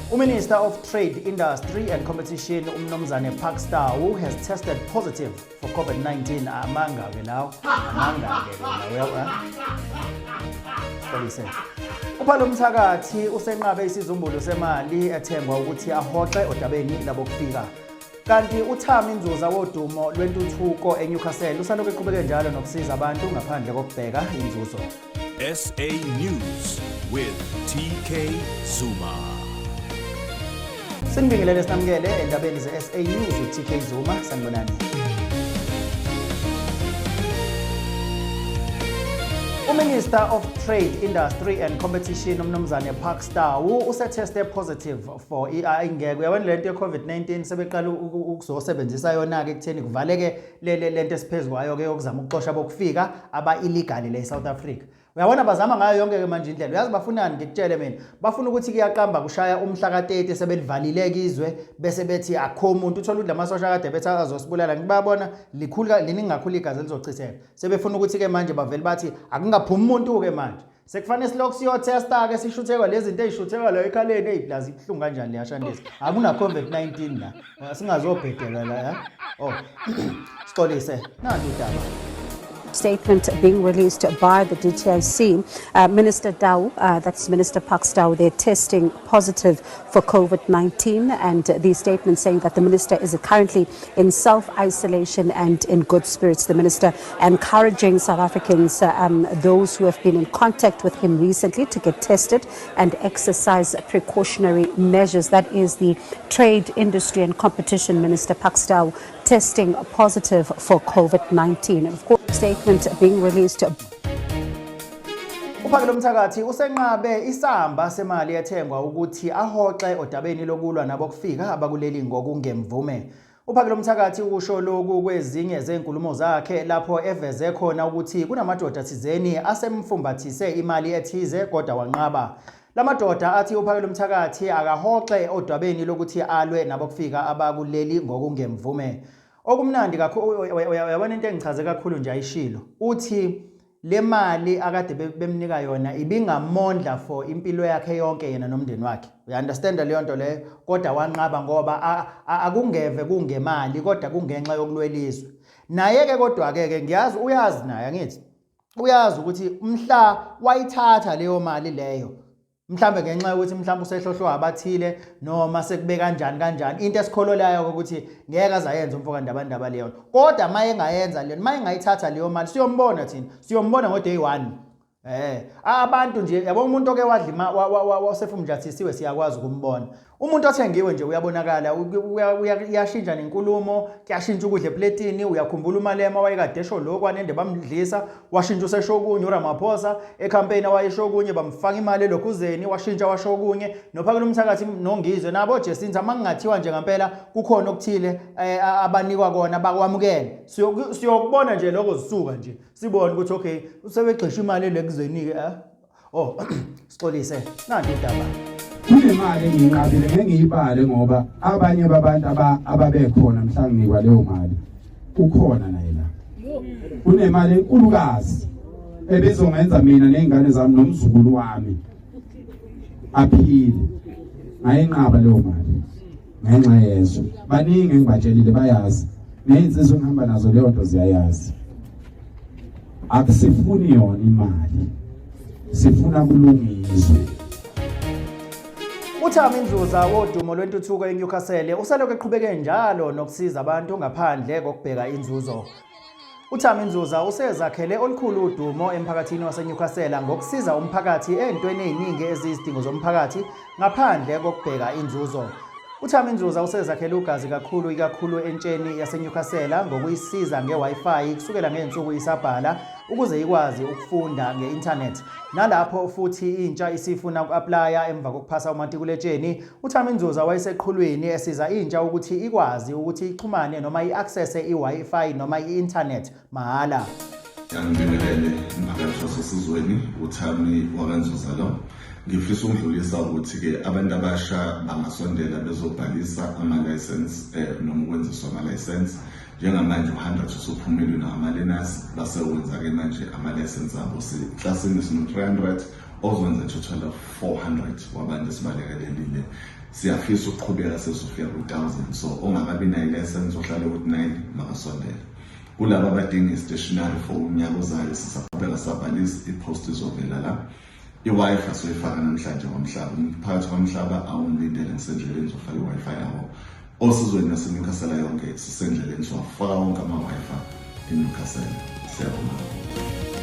UMinister of Trade, Industry and Competition uMnumzane Parks Tau has tested positive for COVID-19. Amanga ke lawo. Amanga ke lawo. Sixolise. UPhakelumthakathi usenqabe isizumbulu semali ethengwa ukuthi ahoxe odabeni labokufika. Kanti uThami Nzuza wodumo lwentuthuko eNewcastle usalokhu eqhubeke njalo nokusiza abantu ngaphandle kokubheka inzuzo. SA News with TK Zuma. Sinibingelele sinamukele endabeni ze-SA News with TK Zuma. Sanibonani. UMinister of Trade, Industry and Competition uMnumzane Parks Tau useteste positive for ingeke uyabona lento ye-COVID-19 sebeqala ukuzosebenzisa yona-ke ekutheni kuvaleke lento esiphezu kwayo-ke yokuzama ukuxosha abokufika aba-illegal le e-South Africa. Uyabona bazama ngayo yonke-ke manje indlela. Uyazi bafunani? Ngikutshele mina, bafuna ukuthi kuyaqamba kushaya umhla ka-30 sebelivalile-ke izwe bese bethi akho muntu. Uthole ukuthi lamasosha akade bethi azosibulala ngibabona likhulu liningi kakhulu igazi elizochitheka. Sebefuna ukuthi-ke manje bavele bathi akungaphumi umuntu-ke manje. Sekufanele silokhu siyothesta-ke sishuthekwa lezi zinto ey'shuthekwa la ekhaleni. Eyi plazi ibuhlungu kanjani leya shandisi. Akuna COVID-19 la. Singazobhedelwa la. Oh, sixolise. Nantu udaba. Statement being released by the DTIC. Minister Tau, that's Minister Parks Tau, they're testing positive for COVID-19, and the statement saying that the minister is currently in self-isolation and in good spirits. The minister encouraging South Africans, those who have been in contact with him recently, to get tested and exercise precautionary measures. That is the Trade, Industry and Competition Minister Parks Tau testing positive for COVID-19. Of course, statement being released. UPhakelumthakathi usenqabe isamba semali ethengwa ukuthi ahoxe odabeni lokulwa nabokufika abakuleli ngokungemvume. UPhakelumthakathi ukusho lokhu kwezinye zenkulumo zakhe lapho eveze khona ukuthi kunamadoda thizeni asemfumbathise imali ethize kodwa wanqaba. Lamadoda athi uPhakelumthakathi akahoxe odabeni lokuthi alwe nabokufika abakuleli ngokungemvume. Okumnandi kakhulu, uyabona into engichaze kakhulu nje ayishilo. Uthi le mali akade bemnika yona ibingamondla for impilo yakhe yonke yena nomndeni wakhe. Uya-understand leyo nto leyo? Kodwa wanqaba ngoba akungeve kungemali kodwa kungenxa yokulwela izwe. Naye-ke kodwa-ke ke ngiyazi uyazi naye angithi. Uyazi ukuthi mhla wayithatha leyo mali leyo mhlambe ngenxa yokuthi mhlambe usehlohlwa abathile noma sekube kanjani kanjani, into esikhololayo ukuthi ngeke azayenza umfo kaNdabandaba leyo. Kodwa uma engayenza leyo, uma engayithatha leyo mali, siyombona thina, siyombona ngo-day one. Abantu nje yabo umuntu oke wadla wasefumjathisiwe siyakwazi ukumbona. Umuntu othengiwe nje uyabonakala, uyashintsha nenkulumo, kuyashintsha ukudla epletini. Uyakhumbula uMalema wayekade esho lokhu anende bamdlisa, washintsha usesho okunye. URamaphosa ecampaign wayesho okunye, bamfaka imali elokhuzeni, washintsha washo okunye. NoPhakelumthakathi noNgizwe nabo Jacinta, makungathiwa nje ngempela kukhona okuthile abanikwa kona bakwamukele, siyokubona nje lokho zisuka nje sibone ukuthi okay usebegxisha imali elekuzeni-ke. Oh, sixolise. Nanti udaba. Kunemali engiyinqabile, ngeke ngiyibale ngoba abanye babantu ababekhona mhla nginikwa leyo mali ukhona naye la. Kunemali enkulukazi ebizongenza mina nezingane zami nomzukulu wami aphile. Ngayinqaba leyo mali ngenxa yezwe. Baningi engibatshelile bayazi, nezinsizwa engihamba nazo leyo nto ziyayazi. Akusifuni yona imali, sifuna kulungiswe. UThami Nzuza wodumo lwentuthuko eNewcastle usalokhu eqhubeke njalo nokusiza abantu ngaphandle kokubheka inzuzo. UThami Nzuza usezakhele olukhulu udumo emphakathini waseNewcastle ngokusiza umphakathi entweni eziningi eziyizidingo zomphakathi ngaphandle kokubheka inzuzo. UThami Nzuza usezakhele ugazi kakhulu ikakhulu entsheni yaseNewcastle ngokuyisiza nge-Wi-Fi kusukela ngey'nsuku isabhala ukuze ikwazi ukufunda nge-internet. Nalapho futhi intsha isifuna uku-aplaya emva kokuphasa umatikuletsheni, uThami Nzuza wayeseqhulwini esiza intsha ukuthi ikwazi ukuthi ixhumane noma i-accesse i-Wi-Fi noma i-internet mahhala. Angibingelele umphakathi wasesizweni, uThami wakaNzuza lo. Ngifisa ukudlulisa ukuthi-ke abantu abasha bangasondela bezobhalisa ama-license noma ukwenziswa ama-license. Njengamanje u-100 usuphumile nama-learners, basewenza-ke manje ama-license abo. Siklasini sino-300 ozokwenza total of 400 wabantu esibalekelelile. Siyafisa ukuqhubeka sezofika ku-1000, so ongakabi nayo ilayisensi ohlale ku-9 makasondele. Kulaba abadinga i-stationery for unyaka ozayo, sisaqhubeka sabhalisa, i-post izovela la. I-Wi-Fi soyifaka namhlanje kwamhlaba, phakathi kwamhlaba awungilindele, ngisendleleni ngizofaka i-Wi-Fi yawo. Osizweni naseNewcastle yonke sisendleleni, siwafaka wonke ama-Wi-Fi eNewcastle. Siyabonga.